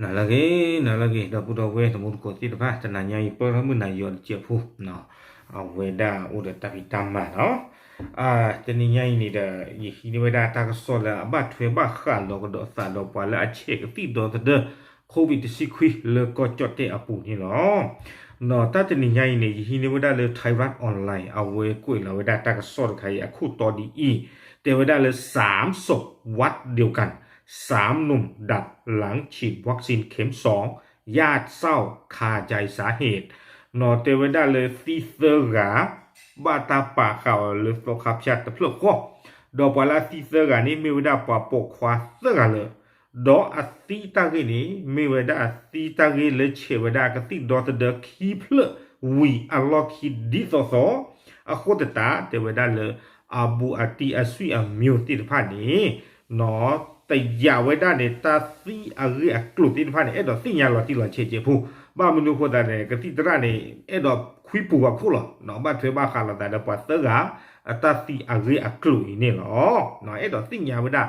နၤလၢအဂ့ၤ နၤလၢအဂ့ၤ ဒီပုၢ်ဒီဝဲၢ်တံၤသကိးသ့ၣ်တဖၣ် တနၤညါအံၤ ပၢၢ်ထီၣ်မုၢ်နၤယီၤတစဲးဖိ အဝဲဒၣ်အိၣ်ဒီးတၢ်ဖံးတၢ်မၤလီၤ. တနံၤညါအံၤန့ၣ်ဒီး ယဟံးန့ၢ်ဝဲဒၣ်တၢ်ကစီၣ်လၢအဘၣ်ထွဲဘၣ်ဃးလီၤကဒီးသးဒီးပှၤလၢအဆဲးကသံၣ်ဒီသဒၢ COVID တဆံခွံ လၢကီၢ်ကၠီၣ်တဲၣ်အပူၤန့ၣ်လီၤ. ဒီးတၢ်တနံၤညါအံၤန့ၣ် ယဟံးန့ၢ်ဝဲဒၣ်လၢ Thairath Online အဝဲကွဲးလီၤဝဲဒၣ်တၢ်ကစီၣ်တခါအံၤ အခိၣ်တီဒ်အံၤ, တဲဝဲဒၣ်လၢ สามศพวัดเดียวกัน สามหนุ่มดับหลังฉีดวัคซีนเข็มสอง ญาติเศร้าคาใจสาเหตุ နီၤ တဲဝဲဒၣ်လၢသံသၢဂၤ ဘၣ်တၢ်ပာ်ဃာ်အီၤလၢသီခါဖၠၣ်တဖျၢၣ်ဃီ, ဒီးပှၤလၢအသံသၢဂၤန့ၣ် မ့ၢ်ဝဲဒၣ်ပှၤပိာ်ခွါသၢဂၤလၢာ်, ဒီးအသံတၢ်ဂ့ၢ်န့ၣ် မ့ၢ်ဝဲဒၣ်အသံတၢ်ဂ့ၢ်လၢဆဲးဝဲဒၣ်ကသံၣ်ဒီသဒၢခံဖျၢၣ်ဝံၤအလီၢ်ခံဒ်သိးသိး, အဃိသတး တဲဝဲဒၣ်လၢ အဘူးအတံၢ်အဆွေမျိုးသ့ၣ်တဖၣ်န့ၣ် နီၤ တယာ်ဝဲဒၣ်န့ၣ် တၢ်သံအဂ့ၢ်အကျိၤသ့ၣ်တဖၣ်န့ၣ် အဲၣ်ဒိးသ့ၣ်ညါလီၤတံၢ်လီၤဆဲးစဲးဖိ, ဘၣ်မနုၤအဃိသတးန့ၣ် ကသံၣ်သရၣ်န့ၣ် အဲၣ်ဒိးခွံပူၤဘၣ်ခိၣ်လီၤ, ဘၣ်ထွဲဘၣ်ဃးလိာ်သးဒီးပှၤသၢဂၤ အတၢ်သံအဂ့ၢ်အကျိၤအံၤန့ၣ်လီၤ. အဲၣ်ဒိးသ့ၣ်ညါဝဲဒၣ်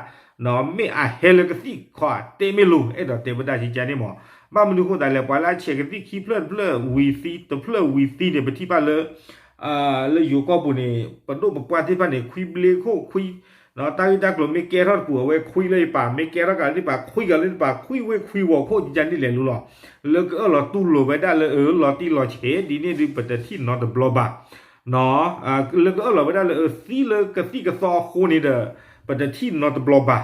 မ့ၢ်အဟဲလၢကသံၣ်ခီတဲမ့ၢ်လိၤ အဲၣ်ဒိးတဲဝဲဒၣ်ကကန့ၣ်မး, ဘၣ်မနုၤအဃိသတးလဲၣ် ပှၤလၢအဆဲးကသံၣ်ခံဖျၢၣ်တဖျၢၣ်ဝံၤသံ တဖျၢၣ်ဝံၤသံန့ၣ် ပထံၣ်ဘၣ်လၢ လၢယိၤကီၢ်ပူၤန့ၣ် ပဒိၣ်ပပှၢ်သ့ၣ်တဖၣ်န့ၣ် ခွံဘျ့ခိၣ်ခွံ, တၢ်ဂ့ၢ်တၢ်ကျိၤမ့ၢ်ကဲထီၣ်တပူၤ အဝဲခွံလၢယပၤ မ့ၢ်ကဲထီၣ်ကးလၢယပၤ ခွံကးလၢယပၤ ခွံဝ့ခွံဝီၤခိၣ်ယါန့ၣ်လဲၤလူလီၤ, လၢကအၢၣ်လီၤတူၢ်လိာ်ဝဲဒၣ်လၢအၢ လီၤတံၢ်လီၤဆဲး ဒ်န့ၣ်ဒုးပတထံၣ်နီတဘျီဘၣ် လၢကအၢၣ်လီၤဝဲဒၣ်လၢအသံလၢကသံၣ်ကသီအဃိန့ၣ်ဒီး ပတထံၣ်နီတဘျီဘၣ်.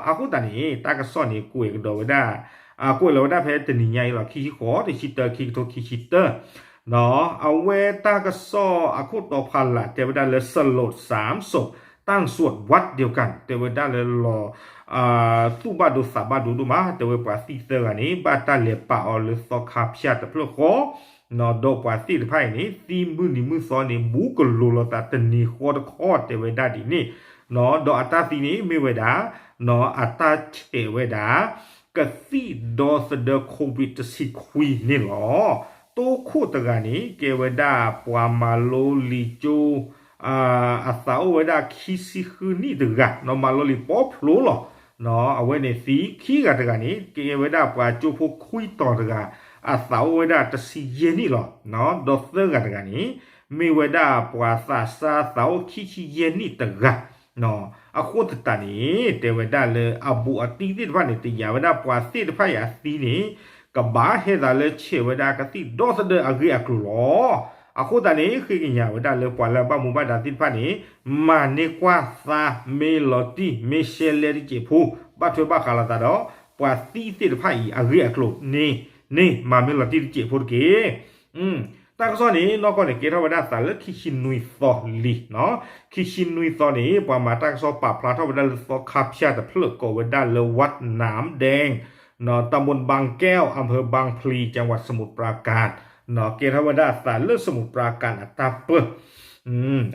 အဃိသတးန့ၣ် တၢ်ကစီၣ်န့ၣ် ကွဲးကဒီးဝဲဒၣ် ကွဲးလီၤဝဲဒၣ်ဖဲတနံၤညါအံၤလီၤ ခံဆံဃိး တဆံတၢ ခံကထိခံဆံတၢ, အဝဲတၢ်ကစီၣ်အခိၣ်တီဖးလၢ် တဲဝဲဒၣ်လၢ สลดสามศพตั้งสวดวัดเดียวกัน တဲဝဲဒၣ်လၢလီၤ သူၣ်ဘၣ်ဒိသးဘၣ်ဒိဒိၣ်မး တဲဝဲပှၤသံၣ်သၢဂၤန့ၣ် ဘၣ်တၢ်လဲၤပာ်အီၤလၢသီခါဖၠၣ်တဖျၢၣ်ဃီ ဒီးပှၤသ့ၣ်တဖၣ်အံၤန့ၣ် သံမုၢ်နံၤမုၢ်သီန့ၣ် ဘူးကလိၤလိာ်သးတနံၤဃီတခီ တဲဝဲဒၣ်ဒ်န့ၣ်, ဒီးအတၢ်သံန့ၣ်မ့ၢ်ဝဲဒၣ် အတၢ်ဆဲးဝဲဒၣ် ကသံၣ်ဒီသဒၢ COVID တဆံခွံန့ၣ်လီၤ. တိခိၣ်တဂၤန့ၣ် ကဲဝဲဒၣ်ပှၤမၤလိလံာ်ကၠိ အသးအိၣ်ဝဲဒၣ်ခံဆံဃုနံၣ်တဂၤ မၤလိလံာ်ပီဖျိလီၤ. အဝဲန့ၣ်သံ ခံဂၤတဂၤန့ၣ် ကဲဝဲဒၣ်ပှၤကၠိဖိခွံတီၤတဂၤ အသးအိၣ်ဝဲဒၣ်တဆံယဲၢ်နံၣ်လီၤ. ဒီးသၢဂၤတဂၤန့ၣ် မ့ၢ်ဝဲဒၣ်ပှၤသးစၢ်သးအိၣ်ခံဆံယဲၢ်နံၣ်တဂၤ အဃိသတးန့ၣ် တဲဝဲဒၣ်လၢအဘူးအတံၢ်သ့ၣ်တဖၣ်န့ၣ် တယာ်ဝဲဒၣ်ပှၤသ့ၣ်တဖၣ်အံၤအသံန့ၣ် ကဘၣ်ဟဲသးလၢဆဲးဝဲဒၣ်ကသံၣ်ဒီသဒၢအဂ့ၢ်အကျိၤလီၤ. အဃိသတးန့ၣ် ဃ့ကညးဝဲဒၣ်လၢပှၤလၢအဘၣ်မူဘၣ်ဒါသ့ၣ်တဖၣ်န့ၣ် မၤန့ၢ်ကွၢ်သး မ့ၢ်လီၤတံၢ် မ့ၢ်ရှဲလဲတစဲးဖိ ဘၣ်ထွဲဘၣ်ဃးလိာ်သးဒီး ပှၤသံသ့ၣ်တဖၣ်အံၤအဂ့ၢ်အကျိၤန့ၣ် န့ၣ်မၤမ့ၢ်လီၤတံၢ်တစဲးဖိတက့ၢ်. တၢ်ကစီၣ်န့ၣ် နီၢ်ကီၢ်န့ၣ် ကဲထီၣ်ဝဲဒၣ်သးလၢခံဆံနွံသီလံ. ခံဆံနွံသီန့ၣ် ပှၤမၤတၢ်ကစီၣ်ပာ်ဖျါထီၣ်ဝဲဒၣ်လၢသီခါဖၠၣ်တဖျၢၣ်ကိးဝဲဒၣ်လၢ วัดน้ำแดง ตำบลบางแก้ว อำเภอบางพลี จังหวัดสมุทรปราการ ကဲထီၣ်ဝဲဒၣ်သးလၢစမုတ်ရၤကၣ်အတၢ်ပၢၢ်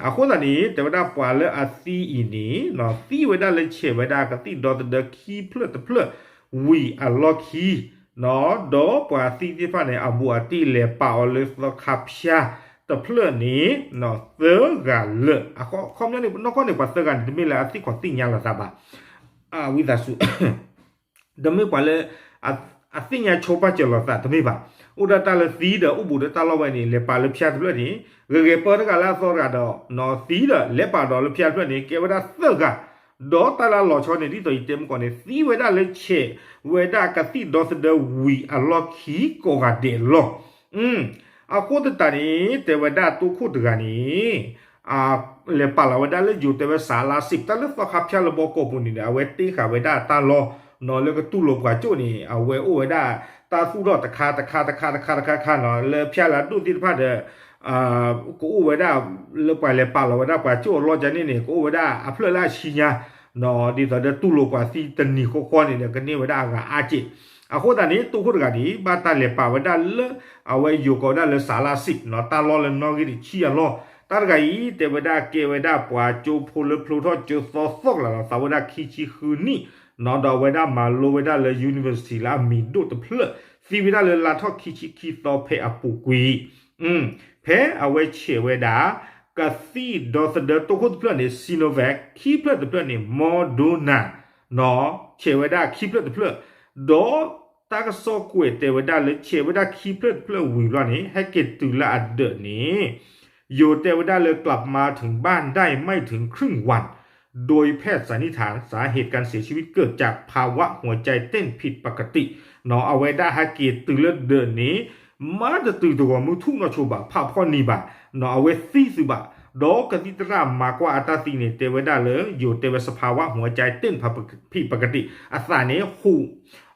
အဃိသတးန့ၣ် တဲဝဲဒၣ်ပှၤလၢအသံအံၤန့ၣ် သံဝဲဒၣ်လၢဆဲးဝဲဒၣ်ကသံၣ်ဒီသဒၢခံဖျၢၣ်တဖျၢၣ်ဝံၤအလီၢ်ခံ ဒီးပှၤသံသ့ၣ်တဖၣ်န့ၣ် အဘူးအတံၢ်လဲၤပာ်အီၤလၢသီခါဖၠၣ်တဖျၢၣ်န့ၣ် သၢဂၤလၢာ်, အခီပညီန့ၣ် နီၢ်ကီၢ်န့ၣ် ပှၤသၢဂၤန့ၣ် တမ့ၢ်လၢအသ့ၣ်ခီးသ့ၣ်ညါလိာ်သးဘၣ်, ဝံသးစူၤ တမ့ၢ်ပှၤလၢ အသ့ၣ်ညါဆိပာ်စၢၤလိာ်သးတမ့ၢ်ဘၣ်. အိၣ်ဒၣ်တၢ်လၢသံဒီးအိၣ်ဘူးဒီးတၢ်လီၢ်ဝဲန့ၣ် လဲၤပာ်လၢဖၠၣ်တဖျၢၣ်န့ၣ် ဂ့ၤဂ့ၤပၢတဂၤလၢအသီတဂၤဒီး သံဒီးလဲၤပာ်ဒီးလၢဖၠၣ်တဖျၢၣ်န့ၣ် ကဲဝဲဒၣ်သၢဂၤ, ဒီးတၢ်လၢအလီၤဆီန့ၣ် ဒ်သိးယတဲမုၢ်ကီၢ်န့ၣ် သံဝဲဒၣ်လၢဆဲးဝဲဒၣ်ကသံၣ်ဒီသဒၢဝံၤအလီၢ်ခံကိးဂၤဒဲးလီၤ. အဃိသတးန့ၣ် တဲဝဲဒၣ်တိခိၣ်တဂၤန့ၣ် လဲၤပာ်လီၤဝဲဒၣ်လၢယိၤတဲဝဲစးလါစံး တၢ်လၢသီခါဖၠၣ်လၢဘီကီၢ်ပူၤန့ၣ်ဒီး အဝဲတ့ဃာ်ဝဲဒၣ်တၢ်လီၢ် နီၤ လၢကတူၢ်လိာ်ပှၤကၠိၣ်န့ၣ် အဝဲအိၣ်ဝဲဒၣ် တၢ်သူၣ်ထီၣ်တခါတခါတခါတခါတခါတခါနီၤ လၢဖၠၣ်လၢအဒိၣ်သ့ၣ်တဖၣ်ဒီး ကအိၣ်ဝဲဒၣ် လၢပှၤလဲၤပာ်လီၤဝဲဒၣ်ပှၤကၠိၣ်အလီၢ်ကန့ၣ်န့ၣ် ကအိၣ်ဝဲဒၣ်အဖျၢၣ်လၢအဆံညါ ဒ်သိးဒီးတူၢ်လိာ်ပှၤသံတနံၤဃီဃီန့ၣ်ဒီး ကန့ၢ်ဝဲဒၣ်အဂၤအါက့ၢ်. အဃိသတးန့ၣ် တိခိၣ်တဂၤန့ၣ် ဘၣ်တၢ်လဲၤပာ်ဝဲဒၣ်လၢ အဝဲယိၤကိးဝဲဒၣ်လၢစးလါစံး တၢ်လီၢ်လၢနီၣ်ဂံၢ်တဆံအလီၢ် တၢ်တဂၤအံၤ တဲဝဲဒၣ်ကဲဝဲဒၣ်ပှၤကၠိဖိလၢဖျိထီၣ်ကၠိသီသီၣ်ကလာ်လီၤ သးဝဲဒၣ်ခံဆံဃုနံၣ် နီၤ ဒီးအဝဲဒၣ်မၤလိဝဲဒၣ်လၢ university လၢအမံၤဒိၣ်တဖျၢၣ် သံဝဲဒၣ်လၢလါထီၣ်ခံဆံခံသီဖဲအပူၤကွံာ် ဖဲအဝဲဆဲးဝဲဒၣ် ကသံၣ်ဒီသဒၢတိခိၣ်တဖျၢၣ်န့ၣ် Sinovac ခံဖျၢၣ်တဖျၢၣ်န့ၣ် Moderna နီၤ ဆဲးဝဲဒၣ်ခံဖျၢၣ်တဖျၢၣ် ဒီး တၢ်ကစီၣ်ကွဲးတဲဝဲဒၣ်လၢဆဲးဝဲဒၣ်ခံဖျၢၣ်တဖျၢၣ်ဝံၤဘျီန့ၣ် ဟဲက့ၤတုၤလၢအဒၢးန့ၣ် ယိၤတဲဝဲဒၣ်လၢ กลับมาถึงบ้านได้ไม่ถึงครึ่งวัน โดยแพทย์สันนิษฐานสาเหตุการเสียชีวิตเกิดจากภาวะหัวใจเต้นผิดปกติ အဝဲဒၣ်ဟဲက့ၤတုၤလၢဒၢးန့ၣ် မၤတတုၤတဂီၤမုၢ်ထူၣ်နီၢ်ဆိဘၣ် ဖးဖီၣ်နံၤဘၣ် အဝဲသံသုးဘၣ် ဒီးကသံၣ်သရၣ်မၤကွၢ်အတၢ်သံန့ၣ် တဲဝဲဒၣ်လၢ ယိၤတဲဝဲ สภาวะหัวใจเต้นผิดปกติ အသးန့ၣ်ဟူး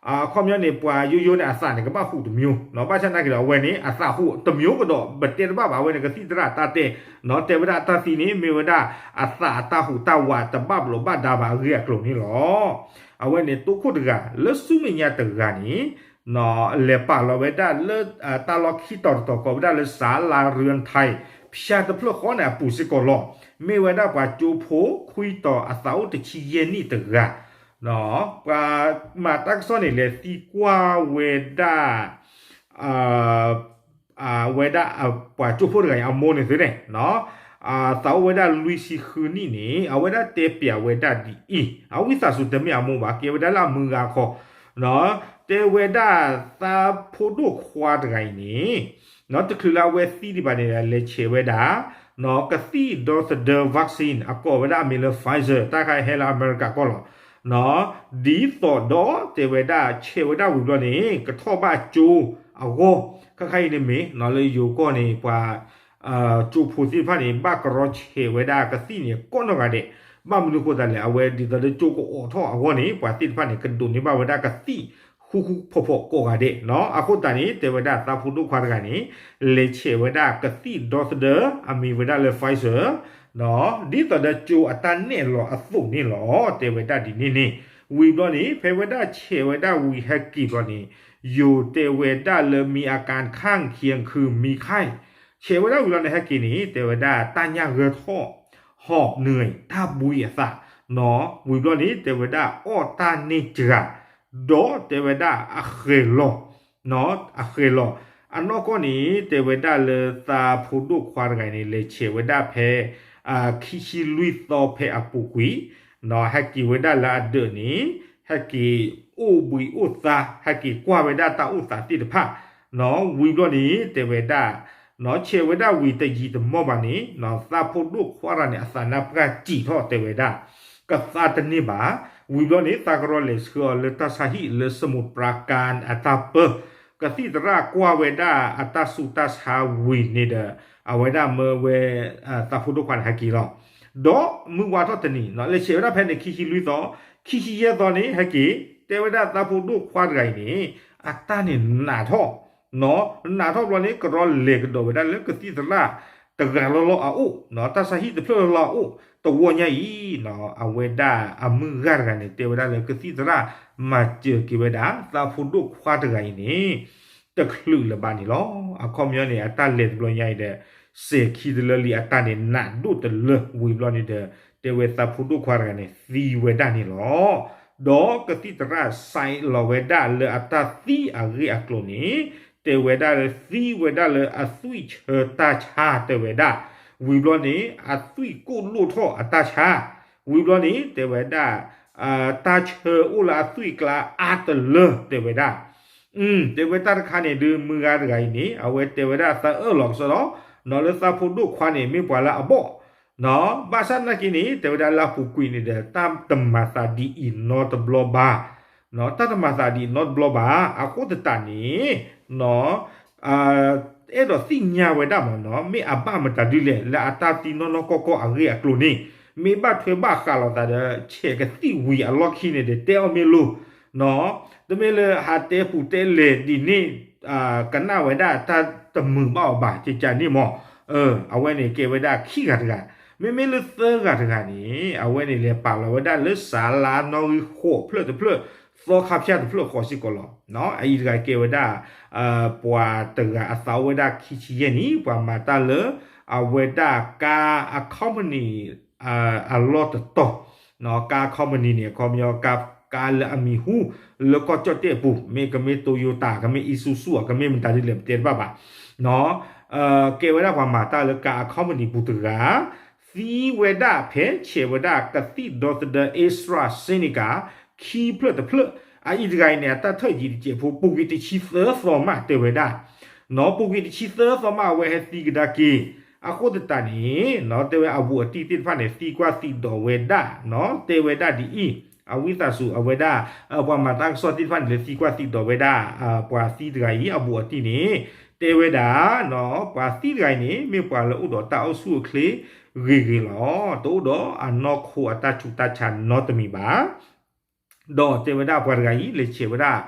အခီပညီန့ၣ် ပှၤယိယိန့ၣ် အသးန့ၣ်ကဘၣ်ဟူးတမျိုး ဘၣ်ဆၣ်နာ်က့ဒီး အဝဲန့ၣ် အသးဟူးတမျိုးကဒီး ပတဲတဘၣ်ဘၣ် အဝဲန့ၣ် ကသံၣ်သရၣ်တၢ်တဲ တဲဝဲဒၣ်အတၢ်သံန့ၣ် မ့ၢ်ဝဲဒၣ် အသးအတၢ်ဟူးတၢ်ဝးတဘၣ်ဘျီးဘၣ်ဒါဘၣ်အဂ့ၢ်အကျိၤန့ၣ်လီၤ. အဝဲန့ၣ် တိခိၣ်တဂၤ လၢဆူမဲာ်ညါတဂၤန့ၣ် လဲၤပာ်လီၤဝဲဒၣ်လၢ တၢ်လီၢ်ခံတီၤတတီၤကိးဝဲဒၣ်လၢ ศาลาเรือนไทย ဖၠၣ်တဖျၢၣ်ဃီန့ၣ်အပူၤစ့ၢ်ကီးလီၤ. မ့ၢ်ဝဲဒၣ်ပှၤကၠိဖိခွံတီၤအသးအိၣ်တဆံယဲၢ်နံၣ်တဂၤ ပှၤမၤတၢ်ကစီၣ်န့ၣ် လဲၤသံကွၢ်ဝဲဒၣ် ဝဲဒၣ်ပှၤကၠိဖိတဂၤအံၤအမိၢ်န့ၣ်သုန့ၣ် သးအိၣ်ဝဲဒၣ်လွံၢ်ဆံဃုနံၣ်န့ၣ် အဝဲဒၣ်တဲပျးဝဲဒၣ်ဒ်အံၤ အဝံသးစူၤတမ့ၢ်အမိၢ်ဘၣ် ကဲဝဲဒၣ်လၢအမုၢ်ဂၤခီ တဲဝဲဒၣ်သးဖိဒိၣ်ခွါတဂၤအံၤန့ၣ် တချုးလၢအဝဲသံဒံးဘၣ်န့ၣ် လဲၤဆဲးဝဲဒၣ် ကသံၣ်ဒီသဒၢ vaccine အကိးဝဲဒၣ်အမံၤလၢ Pfizer တၢ်ခါဟဲလၢအမဲရကၤကီၢ်လီၤ. ဒ်သိးဒီးတဲဝဲဒၣ်ဆဲးဝဲဒၣ်ဝံၤဘျီန့ၣ် ကထီၣ်ဘၣ်ကၠိအဂီၢ် ခါခါအံၤန့ၣ်မ့ၢ် လၢယိၤကီၢ်န့ၣ် ပှၤ ကၠိဖိသ့ၣ်တဖၣ်န့ၣ် ဘၣ်ကရီဆဲးဝဲဒၣ်ကသံၣ်န့ၣ် ကိးနီၢ်ဂၤဒဲး ဘၣ်မနုၤအဃိသတးလဲၣ် အဝဲဒ်သိးလၢကၠိကအိးထီၣ်အဂီၢ်န့ၣ် ပှၤသ့ၣ်တဖၣ်န့ၣ် ကဒိးန့ၢ်ဘၣ်ဝဲဒၣ်ကသံၣ်ဃူဃူဖိးဖိးကိးဂၤဒဲး အဃိသတးန့ၣ် တဲဝဲဒၣ်သးဖိဒိၣ်ခွါတဂၤန့ၣ် လဲၤဆဲးဝဲဒၣ်ကသံၣ်ဒီသဒၢ အမံၤဝဲဒၣ်လၢ Pfizer ဒ်သိးဒီးကၠိအတၢ်နဲၣ်လီၤအသိးန့ၣ်လီၤ တဲဝဲဒၣ်ဒ်န့ၣ်န့ၣ် ဝံၤဘျီန့ၣ် ဖဲဝဲဒၣ်ဆဲးဝဲဒၣ်ဝံၤဟဲက့ၤဘျီန့ၣ် ယိၤတဲဝဲဒၣ်လၢ มีอาการข้างเคียงคือ มีไข้ ဆဲးဝဲဒၣ်ဝံၤလီၤန့ၣ် ဟဲက့ၤန့ၣ် တဲဝဲဒၣ်တၢ်ညၣ်ဂၢၢ်ထီၣ် ဟီၣ်နွံ တၢ်ဘှံးအသး ဝံၤဘျီန့ၣ် တဲဝဲဒၣ်အီၣ်တၢ်န့ၢ်စှၤ ဒီးတဲဝဲဒၣ်အဃဲၤလီၤ အဃဲၤလီၤ အနီၢ်ကီၢ်န့ၣ် တဲဝဲဒၣ်လၢသးဖိဒိၣ်ခွါတဂၤန့ၣ် လဲၤဆဲးဝဲဒၣ်ဖဲ ခံဆံလွံၢ်သီဖဲအပူၤကွံာ် ဟဲက့ၤဝဲဒၣ်လၢအဒၢးန့ၣ် ဟဲက့ၤအိၣ်ဘှံးအိၣ်သါ ဟဲက့ၤကွၢ်ဝဲဒၣ်တၢ်အိၣ်သးသ့ၣ်တဖၣ် ဝံၤဘျီန့ၣ် တဲဝဲဒၣ် ဆဲးဝဲဒၣ်ဝံၤတယံာ်တမီၢ်ဘၣ်န့ၣ် သးဖိဒိၣ်ခွါတဂၤန့ၣ် အသးနါပှၢ်စံာ်ထီၣ်တဲဝဲဒၣ် ကသါတန့ၢ်ဘၣ် ဝံၤဘျီန့ၣ် သးကရီလဲၤဆှၢအီၤလၢတၢ်ဆါဟံၣ်လၢ สมุทรปราการ အတၢ်ပၢ ကသံၣ်သရၣ်ကွၢ်ဝဲဒၣ်အတၢ်ဆူးတၢ်ဆါဝံၤန့ၣ်ဒီး အဝဲဒၣ်မၢဝဲ သးဖိဒိၣ်ခွါန့ၣ်ဟဲက့ၤလီၤ. ဒီးမုၢ်ဝါထီၣ်တနံၤ လဲၤဆဲးဝဲဒၣ်ဖဲန့ၣ် ခံဆံလွံၢ်သီ ခံဆံယဲၢ်သီန့ၣ် ဟဲက့ၤ တဲဝဲဒၣ်သးဖိဒိၣ်ခွါတဂၤအံၤန့ၣ် အတၢ်န့ၣ်နးထီၣ် နးထီၣ်ဘျီန့ၣ် ကရီလဲၤကဒီးဝဲဒၣ်လၢကသံၣ်သရၣ်တဂၤလီၤလီၤအအိၣ် တၢ်ဆါဟံၣ်တဖျၢၣ်လီၤလီၤအအိၣ် တဝီညါအံၤ အဝဲဒၣ်အမုၢ်ဂၤတဂၤန့ၣ် တဲဝဲဒၣ်လၢကသံၣ်သရၣ်မၤစၢၤက့ၤဝဲဒၣ် သးဖိဒိၣ်ခွါတဂၤအံၤန့ၣ် တချုးလၢၤဘၣ်န့ၣ်လီၤ. အခီပညီန့ၣ် အတၢ်လဲၤတဘျီညါအံၤဒီး စဲၤခံတလၢလံ အတၢ်န့ၣ်နးဒိၣ်တလၢဝံၤဘျီန့ၣ်ဒီး တဲဝဲသးဖိဒိၣ်ခွါတဂၤန့ၣ် သံဝဲဒၣ်န့ၣ်လီၤ. ဒီးကသံၣ်သရၣ်စဲးလီၤဝဲဒၣ်လၢအတၢ်သံအဂ့ၢ်အကျိၤန့ၣ် တဲဝဲဒၣ်လၢသံဝဲဒၣ်လၢအသွံၣ်ဆၢတၢ်ဆါတဲဝဲဒၣ် ဝံၤဘျီန့ၣ် အသွံၣ်ကိၣ်လိၣ်ထီၣ်အတၢ်ဆါ ဝံၤဘျီန့ၣ် တဲဝဲဒၣ် တၢ်ဆၢအိၣ်လၢအသွံၣ်ကျါအါတလၢတဲဝဲဒၣ် တဲဝဲတၢ်တခါန့ၣ်ဒုး မုၢ်ဂၤတဂၤအံၤန့ၣ် အဝဲတဲဝဲဒၣ်သးအၢၣ်လီၤကစီဒီ နီၢ်လၢသးဖိဒိၣ်ခွါန့ၣ် မ့ၢ်ပှၤလၢအဘီၣ် ဘၣ်ဆၣ်နာ်က့န့ၣ် တဲဝဲဒၣ်လၢအပူၤကွံာ်န့ၣ်ဒီး တၢ်တမၤသးဒ်အံၤနီတဘျီဘၣ် တၢ်တမၤသးဒ်အံၤနီတဘျီဘၣ် အဃိသတးန့ၣ် အဲၣ်ဒိးသ့ၣ်ညါဝဲဒၣ်မ့ၢ်နီၤ မ့ၢ်အဘၣ်မတၤဒ်လဲၣ် လၢအတၢ်သံနီၢ်နီၢ်ကီၢ်ကီၢ်အဂ့ၢ်အကျိၤန့ၣ် မ့ၢ်ဘၣ်ထွဲဘၣ်ဃးလိာ်သးဒီး ဆဲးကသံၣ်ဝံၤအလီၢ်ခံန့ၣ်ဒီး တဲအီၤမ့ၢ်လိၤ တမ့ၢ်လၢဟးတဲပူၤတဲလဲၤဒ်န့ၣ် ကနၣ်ဝဲဒၣ်တၢ်တမုာ်ဘၣ်အီၤဘၣ်ကကန့ၣ်မ့ၢ် အဝဲန့ၣ်ကဲဝဲဒၣ်ခံဂၤတဂၤ မ့မ့ၢ်လၢသၢဂၤတဂၤန့ၣ် အဝဲန့ၣ်လဲၤပာ်လီၤဝဲဒၣ်လၢစၤလါနီၣ်ဂံၢ်ဃိးဖျၢၣ်တဖျၢၣ် သီခါဖၠၣ်တဖျၢၣ်ဃိးစ့ၢ်ကီးလီၤ. အအံၤတဂၤကဲဝဲဒၣ် ပှၤတဂၤအသးအိၣ်ဝဲဒၣ်ခံဆံယဲၢ်နံၣ် ပှၤမၤတၢ်လၢ အဝဲဒၣ်ကါအ company အလီၢ်တတီၤ ကါ company န့ၣ် အခီပညီ ကါလၢအမံၤဟူ လၢကီၢ်ကၠီၣ်တဲၣ်အပူၤ မ့ၢ်ကမ့ၢ် Toyota ကမ့ၢ် Isuzu ကမ့ၢ်မတၤဒ်လဲၣ် ပတဲတဘၣ်ဘၣ် ကဲဝဲဒၣ်ပှၤမၤတၢ်လၢကါအ company ပူၤတဂၤ သံဝဲဒၣ်ဖဲဆဲးဝဲဒၣ်ကသံၣ်ဒီသဒၢ AstraZeneca ခံဖျၢၣ်တဖျၢၣ် အအံၤတဂၤအံၤန့ၣ် အတၢ်ထၢၣ်ယံၤတစဲးဖိ ပူၤကွံာ်တဆံသၢသီမး တဲဝဲဒၣ်, နီၢ် ပူၤကွံာ်တဆံသၢသီမး အဝဲဟဲသံကဒါက့ၤ, အဃိသတးန့ၣ် နီၢ် တဲဝဲ အဘူးအတံၢ်သ့ၣ်တဖၣ်န့ၣ် သံကွၢ်သံဒိးဝဲဒၣ်, နီၢ် တဲဝဲဒၣ်ဒ်အံၤ, အဝံသးစူၤ အဝဲဒၣ် ပှၤမၤတၢ်ကစီၣ်သ့ၣ်တဖၣ်န့ၣ် လၢသံကွၢ်သံဒိးဝဲဒၣ် ပှၤသံတဂၤအံၤ အဘူးအတံၢ်န့ၣ် တဲဝဲဒၣ်, နီၢ် ပှၤသံတဂၤအံၤန့ၣ် မ့ၢ်ပှၤလၢအိၣ်ဒီးတၢ်အိၣ်ဆူၣ်အိၣ်ချ့ဂ့ၤဂ့ၤလီၤ. တအိၣ်ဒီးအနီၢ်ခိအတၢ်ဆူးတၢ်ဆါနီတမံၤဘၣ်. ဒီးတဲဝဲဒၣ်ပှၤတဂၤအံၤ လဲၤဆဲးဝဲဒၣ်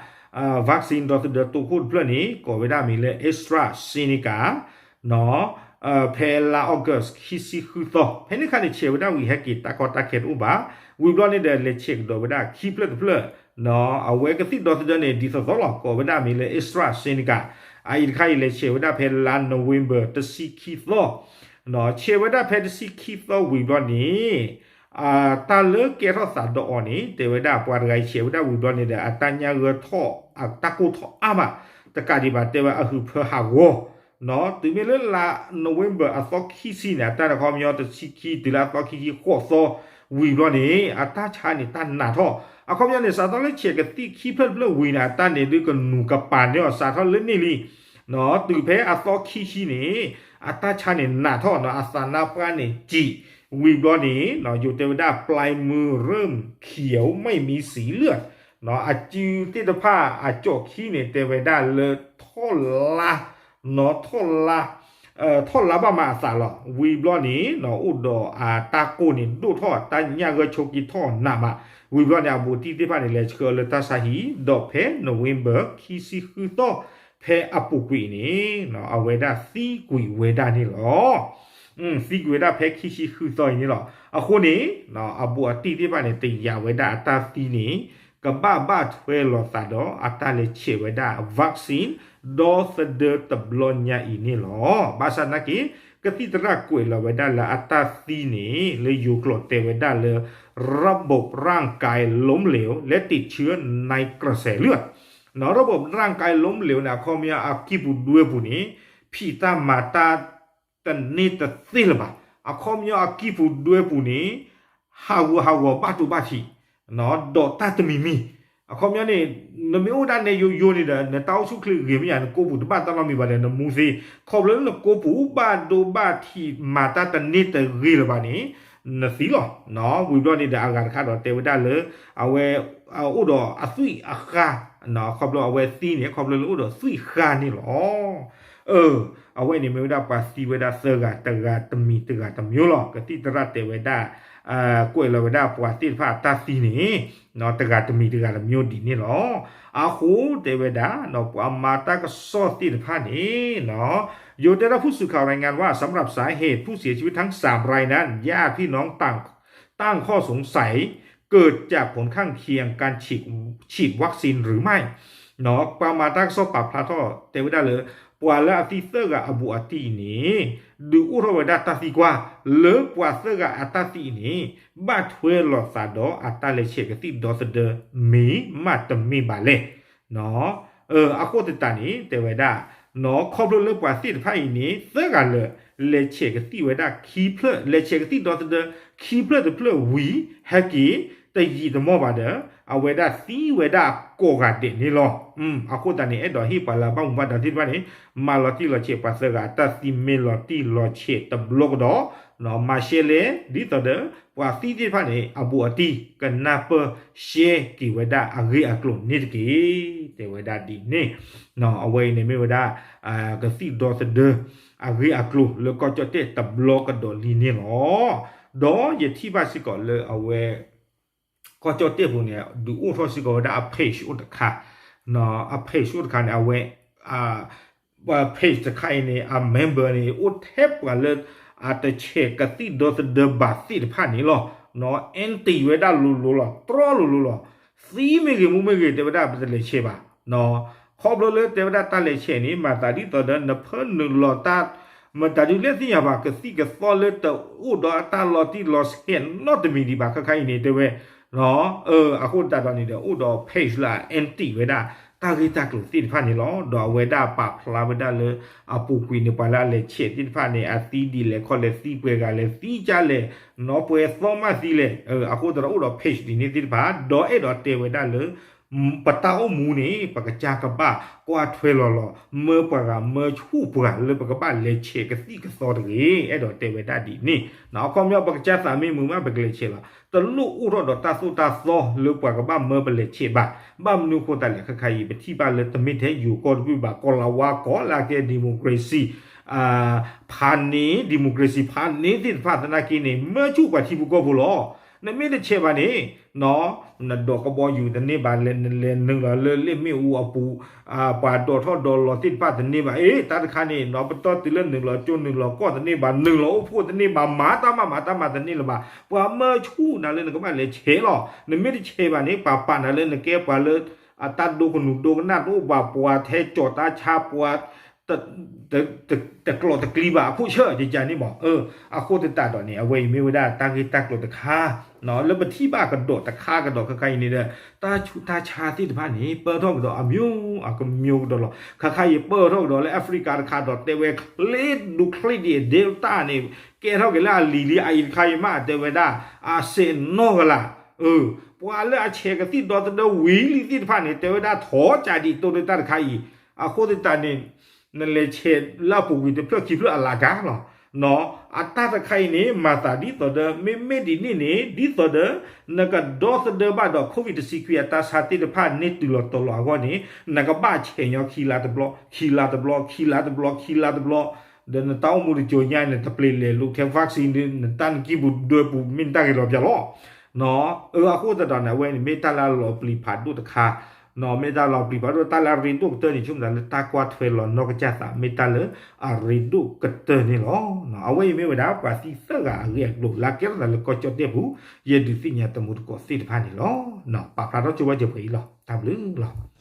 vaccine ဒီသဒၢတိခိၣ်တဖျၢၣ်န့ၣ် ကိးဝဲဒၣ်မ့ၢ်လၢ AstraZeneca, နီၢ် ဖဲလါ August ခံဆံဃုသီ, ဖဲန့ၣ်အခါန့ၣ် ဆဲးဝဲဒၣ်ဝံၤ ဟဲက့ၤတၢ်ကီတၢ်ခဲတအိၣ်ဘၣ်. ဝံၤဘျီန့ၣ်ဒီး လဲၤဆဲးကဒီးဝဲဒၣ်ခံဖျၢၣ်တဖျၢၣ်, နီၢ် အဝဲကသံၣ်ဒီသဒၢန့ၣ် ဒ်သိးသိးလီၤ ကိးဝဲဒၣ်မ့ၢ်လၢ AstraZeneca, အအံၤတခါအံၤ လဲၤဆဲးဝဲဒၣ်ဖဲလါ November တဆံခံသီ, နီၢ် ဆဲးဝဲဒၣ်ဖဲတဆံခံသီဝံၤဘျီန့ၣ် တၢ်လၢကဲထီၣ်သးဒီးအီၤန့ၣ် တဲဝဲဒၣ် ပှၤတဂၤအံၤ ဆဲးဝဲဒၣ်ဝံၤဘျီန့ၣ်ဒီး အတၢ်ညၣ်ဂၢၢ်ထီၣ် အတၢ်ကိၢ်ထီၣ်အါမး, တကးဒံးဘၣ် တဲဝဲအဟုးဖၢဟးဂီၤ, နီၢ် တုၤမ့ၢ်လၢလါ November အသီခံဆံန့ၣ် အတၢ်န့ၣ် အခီပညီ တဆံခံ တုၤလၢအသီခံဆံဃိးသီဝံၤဘျီန့ၣ် အတၢ်ဆါန့ၣ် တၢ်နးထီၣ်, အခီပညီန့ၣ် စးထီၣ်လၢဆဲးကသံၣ်ခံဖျၢၣ်တဖျၢၣ်ဝံၤန့ၣ် အတၢ်န့ၣ်ဒုးကနူၤကပၤန့ၢ်အီၤ စးထီၣ်လၢန့ၣ်လံ နီၢ် တုၤဖဲအသီခံဆံန့ၣ် အတၢ်ဆါန့ၣ်နးထီၣ် နီၢ် အသးနါပှၢ်န့ၣ်စံး, ဝံၤဘျီန့ၣ် နီၢ် ယိၤတဲဝဲဒၣ် ပျိုင်းမူရၢၣ် ခံ မ့ၢ်မံစံလၢာ်, နီၢ် အစုသ့ၣ်တဖၣ်အကၠီၣ်ခံန့ၣ် တဲဝဲဒၣ်လၢထီၣ်လါ, နီၢ် ထီၣ်လါ, ထီၣ်လါဘၣ်မၤအသးလီၤ. ဝံၤဘျီန့ၣ် နီၢ် အိၣ်ဒီးအတၢ်ကိၢ်န့ၣ်ဒိၣ်ထီၣ် တၢ်ညၣ်ဂၢၢ်ဆိးက့ထီၣ်နးမး, ဝံၤဘျီန့ၣ် အဘူးအတံၢ်သ့ၣ်တဖၣ်န့ၣ် လဲၤဆှၢအီၤလၢတၢ်ဆါဟံၣ် ဒီးဖဲ November ခံဆံဃုသီ ဖဲအပူၤကွံာ်န့ၣ် နီၢ် အဝဲဒၣ်သံကွံာ်ဝဲဒၣ်န့ၣ်လီၤ. သံကွံာ်ဝဲဒၣ်ဖဲခံဆံဃုသီအံၤန့ၣ်လီၤ. အဃိန့ၣ် နီၢ် အဘူးအတံၢ်သ့ၣ်တဖၣ်န့ၣ် တယာ်ဝဲဒၣ်အတၢ်သံန့ၣ် ကဘၣ်ဘၣ်ထွဲလိာ်သးဒီးအတၢ်လဲၤဆဲးဝဲဒၣ် vaccine ဒီသဒၢတဘျီညါအံၤန့ၣ်လီၤ. ဘၣ်ဆၣ်သနာ်က့ ကသံၣ်သရၣ်ကွဲးလီၤဝဲဒၣ်လၢအတၢ်သံန့ၣ် လၢယိၤကျိာ်တဲဝဲဒၣ်လၢ ระบบร่างกายล้มเหลว และติดเชื้อในกระแสเลือด နီၢ် ระบบร่างกายล้มเหลว န့ၣ် အခီပညီ အကံၢ်ပူၤဒွဲပူၤန့ၣ် ဖံးတၢ်မၤတၢ်တန့ၢ်တသ့လၢၤဘၣ်. အခီပညီ အကံၢ်ပူၤဒွဲပူၤန့ၣ် ဟးဂူာ်ဟးဂီၤဘၣ်တိၢ်ဘၣ်ထံး ဒီးတၢ်တမံၤမံၤ, အခီပညီန့ၣ် နမ့ၢ်အိၣ်ဒၣ်နဲယိယိန့ၣ်ဒီး နတၢ်အိၣ်ဆူၣ်ချ့ဂ့ၤမ့ၢ်ဧါ, နကိးပူၤတဘၣ်တၢ်နီတမံၤဘၣ်ဒီး နမူသ့, ခီဖျိလၢနကိးပူၤဘၣ်ဒိဘၣ်ထံး မၤတၢ်တန့ၢ်တဂ့ၤလၢၤဘၣ်န့ၣ် နသံလီၤ. ဝံၤဘျီန့ၣ်ဒီး အဂၤတခါဒီးတဲဝဲဒၣ်လၢ အဝဲ အိၣ်ဒီးအသွံၣ်အဃါ, ခီဖျိအဝဲသံန့ၣ် ခီဖျိလၢအိၣ်ဒီးသွံၣ်ဃါန့ၣ်လီၤ. အဝဲန့ၣ်မ့ၢ်ဝဲဒၣ်ပှၤသံဝဲဒၣ်သၢဂၤ တဂၤတမံၤတဂၤတမျိုးလီၤ. ကသံၣ်သရၣ်တဲဝဲဒၣ် ကွဲးလီၤဝဲဒၣ်ပှၤသ့ၣ်တဖၣ်အတၢ်သံန့ၣ် တဂၤတမံၤတဂၤတမျိုးဒ်န့ၣ်လီၤ. အဃိတဲဝဲဒၣ် ပှၤမၤတၢ်ကစီၣ်သ့ၣ်တဖၣ်န့ၣ် โยเตราผู้สื่อข่าวรายงานว่า สำหรับสาเหตุผู้เสียชีวิตทั้งสามรายนั้น ญาติพี่น้องต่างตั้งข้อสงสัย เกิดจากผลข้างเคียงการฉีด ฉีดวัคซีนหรือไม่ ပှၤမၤတၢ်ကစီၣ်ပာ်ဖျါထီၣ်တဲဝဲဒၣ်လၢ ပှၤလၢအသံသၢဂၤအဘူးအတံၢ်အံၤန့ၣ် ဒုးအိၣ်ထီၣ်ဝဲဒၣ်တၢ်သံကွၢ် လၢပှၤသၢဂၤအတၢ်သံအံၤန့ၣ် ဘၣ်ထွဲလိာ်သးဒီးအတၢ်လဲၤဆဲးကသံၣ်ဒီသဒၢမ့ၢ်မးတမ့ၢ်ဘၣ်လဲၣ်. အဃိသတးန့ၣ် တဲဝဲဒၣ် ခီဖျိလၢပှၤသ့ၣ်တဖၣ်အံၤန့ၣ် သၢဂၤလၢာ် လဲၤဆဲးကသံၣ်ဝဲဒၣ်ခံဖျၢၣ် လဲၤဆဲးကသံၣ်ဒီသဒၢခံဖျၢၣ်တဖျၢၣ်ဝံၤ ဟဲက့ၤတယံာ်တမီၢ်ဘၣ်ဒီး အဝဲဒၣ်သံဝဲဒၣ်ကိးဂၤဒဲးန့ၣ်လီၤ. အဃိသတးန့ၣ် အဲၣ်ဒိးဟ့ၣ်ပှၤလၢအဘၣ်မူဘၣ်ဒါသ့ၣ်တဖၣ်န့ၣ် မၤလီၤတံၢ်လီၤဆဲးပှၤသၢဂၤအတၢ်သံမ့ၢ်လီၤတံၢ်လီၤဆဲးတဘျီကဒီး မၤရှဲလဲၣ် ဒ်သိးဒီး ပှၤသံသ့ၣ်တဖၣ်န့ၣ် အဘူးအတံၢ် ကနၢ်ပၢၢ်ရှဲက့ၤဝဲဒၣ်အဂ့ၢ်အကျိၤန့ၣ်တက့ၢ်. တဲဝဲဒၣ်ဒ်န့ၣ် အဝဲအံၤန့ၣ်မ့ၢ်ဝဲဒၣ် ကသံၣ်ဒီသဒၢ အဂ့ၢ်အကျိၤလၢကီၢ်ကၠီၣ်တဲၣ်တဘျီကဒီးလံန့ၣ်လီၤ. ဒီးယထံၣ်ဘၣ်စ့ၢ်ကီးလၢအဝဲ ကီၢ်ကၠီၣ်တဲၣ်ပူၤန့ၣ် ဒုးအိၣ်ထီၣ်စ့ၢ်ကီးဝဲဒၣ်အ page အိၣ်တခါ, အ page အိၣ်တခါန့ၣ် အဝဲ page တခါအံၤန့ၣ် အ member န့ၣ် အိၣ်ထဲပှၤလၢ အတဆဲးကသံၣ်ဒီသဒၢဘၣ်သ့ၣ်တဖၣ်န့ၣ်လီၤ. anti ဝဲဒၣ်လိၤလိၤလီၤ, တြီလိၤလိၤလီၤ. သံမ့ၢ်ဂ့ၤ မူမ့ၢ်ဂ့ၤ တဲဝဲဒၣ်ပတလဲၤဆဲးဘၣ်. ခီဖျိလၢတဲဝဲဒၣ်တၢ်လဲၤဆဲးန့ၣ် မၤသးဒ်သိးဒီး နဖၢနုာ်လီၤတၢ် မတၤဒုးလဲၣ်သ့ၣ်ညါဘၣ် ကသံၣ်ကသီလၢတအိၣ်ဒီးအတၢ်လီၤတံၢ်လီၤဆဲးနီတမံၤဒံးဘၣ် ခဲခါအံၤန့ၣ် တဲဝဲ အဃိသတးဒီးန့ၣ်ဒီး အိၣ်ဒီး page လၢအ anti ဝဲဒၣ် တၢ်ဂ့ၢ်တၢ်ကျိၤသ့ၣ်တဖၣ်န့ၣ်လီၤ. ဒီးအဝဲဒၣ်ပာ်ဖျါဝဲဒၣ်လၢ အပူၤကွံာ်န့ၣ် ပှၤလၢအလဲၤဆဲးသ့ၣ်တဖၣ်န့ၣ် အသံဒ်လဲၣ်ခီလဲၣ် သံပှဲၤဂၤလဲၣ် သံကၠါလဲၣ် နီၢ် ပှဲၤသီမးသံလဲၣ်. အဃိသတးဒီးအိၣ်ဒီး page ဒ်န့ၣ်သ့ၣ်တဖၣ် ဒီးအဲၣ်ဒိးတဲဝဲဒၣ်လၢ ပတၢ်အိၣ်မူန့ၣ် ပကစၢ်ကဘၣ်ကွၢ်ထွဲလီၤလီၤ မၢပှၤဂၤမၢဆူၣ်ပှၤလၢပကဘၣ်လဲၤဆဲးကသံၣ်ကသီတဂ့ၤ အဲၣ်ဒိးတဲဝဲဒၣ်ဒ်န့ၣ် အခီပညီ ပကစၢ်သးမ့ၢ်မုာ်မး ပကလဲၤဆဲးလီၤ တလိၣ်အိၣ်ထီၣ်ဒီးတၢ်သိၣ်တၢ်သီလၢပှၤကဘၣ်မၢပလဲၤဆဲးဘၣ် ဘၣ်မနုၤအဃိသတးလဲၣ် ခဲခါအံၤ ပထံၣ်ဘၣ်လၢတမ့ၢ်ထဲယိၤကီၢ်တဘ့ၣ်ဘၣ် ကီၢ်လၤဝါကိးလၢအကဲ democracy ဖးန့ၢ် democracy ဖးန့ၢ်သ့ၣ်တဖၣ်သနာ်က့န့ၣ် မၢဆူၣ်ပှၤထံဖိကီၢ်ဖိလီၤ နမ့ၢ်တဆဲးဘၣ်န့ၣ် နဒိးကဘီယူၤတန့ၢ်ဘၣ် နလဲၤနုာ်လီၤလၢလ့ၣ်မ့ၣ်အူအပူၤ ပှၤဒိးထီၣ်ဒိးလီၤသ့ၣ်တဖၣ်တန့ၢ်ဘၣ် အ့ တၢ်တခါန့ၣ် ပတီၢ်တုၤလၢနုာ်လီၤကၠိနုာ်လီၤကီၢ်တန့ၢ်ဘၣ် နုာ်လီၤအိၣ်ဖှိၣ်တန့ၢ်ဘၣ် မၤတၢ်မၤမၤတၢ်မၤတန့ၢ်လၢၤဘၣ် ပှၤမၢဆူၣ်နၤလၢနကဘၣ်လဲၤဆဲးလီၤ နမ့ၢ်တဆဲးဘၣ်န့ၣ် ပှၤပာ်နၤလၢနကဲပှၤလၢ အတၢ်ဒိကနူၤဒိကနၣ်တအိၣ်ဘၣ် ပှၤထဲကၠီၤတၢ်ဆါ ပှၤ တကျိးတကျံဘၣ်အခိၣ်ဆၢယကန့ၣ်မး အဃိသတးဒီးန့ၣ် အဝဲအံၤမ့ၢ်ဝဲဒၣ်တၢ်ဂ့ၢ်တၢ်ကျိၤတခါ လၢပထံၣ်ဘၣ်ကဒီးတခါကဒီးခဲခါအံၤန့ၣ်ဒီး တၢ်ဆူးတၢ်ဆါသ့ၣ်တဖၣ်န့ၣ် ပၢၢ်ထီၣ်ကဒီးအမျိုးအမျိုးကဒီးလီၤ ခဲခါအံၤပၢၢ်ထီၣ်ကဒီးလၢ Africa တခါဒီးတဲဝဲချ့ဒူချ့ဒံး Delta န့ၣ် ကဲထီၣ်က့ၤလၢအလံၤလံ အအံၤတခါအံၤမး တဲဝဲဒၣ် အစဲးနီၢ်ကလး ပှၤလၢအဆဲးကသံၣ်ဒီသဒၢဝံၤလံသ့ၣ်တဖၣ်န့ၣ် တဲဝဲဒၣ်ထီၣ်ကးဒံးတိၢ်လၢတၢ်တခါအံၤ အဃိသတးန့ၣ် နလဲၤဆဲးလၢအပူၤကွံာ်တဖျၢၣ်ခံဖျၢၣ်အလၢ်ကါလီၤ အတၢ်တခါအံၤန့ၣ် မၤသးဒ်သိးဒီး မ့မ့ၢ်ဒ်န့ၣ်န့ၣ် ဒ်သိးဒီး နကဒီသဒၢဘၣ်ဒီး COVID တဆံခွံအတၢ်ဆါသ့ၣ်တဖၣ်န့ၣ်တုၤလီၤတီၤလီၤအဂီၢ်န့ၣ် နကဘၣ်ဆဲးညီခံလါတဘျီ ခံလါတဘျီ ခံလါတဘျီ ခံလါတဘျီ ဒီးနတၢ်အိၣ်မူတစိၤညါန့ၣ် တပျ့ၤလဲၤလိာ်ထဲ vaccine ဒီး နတၢ်နကံၢ်ပူၤဒွဲပူၤ မ့ၢ်နတၢ်ဂ့ၤလီၤပျၢၤလီၤ အဃိသတးဒီးန့ၣ် အဝဲန့ၣ်မ့ၢ်တၢ်လၢအလီၤပျံၤဖးဒိၣ်တခါ မ့ၢ်တၢ်လီၤပျံၤဖးဒိၣ် တၢ်လၢအရ့ဒိၣ်ကတၢၢ်န့ၣ် ဆိကမိၣ်သးလၢတၢ်ကွၢ်ထွဲလီၤနီၢ်ကစၢ်သး မ့ၢ်တၢ်လၢအရ့ဒိၣ်ကတၢၢ်န့ၣ်လီၤ. အဝဲအံၤမ့ၢ်ဝဲဒၣ် ပှၤသံသၢဂၤအဂ့ၢ်အကျိၤ လၢကဲထီၣ်သးလၢကီၢ်ကၠီၣ်တဲၣ်ပူၤ ယဲဒုးသ့ၣ်ညါတမူတကိးသ့ၣ်တဖၣ်န့ၣ်လီၤ. ပာ်ဖျါထီၣ်ဆိဝဲစၢၤပှဲၤအံၤလီၤ. တၢ်ဘျုးလီၤ.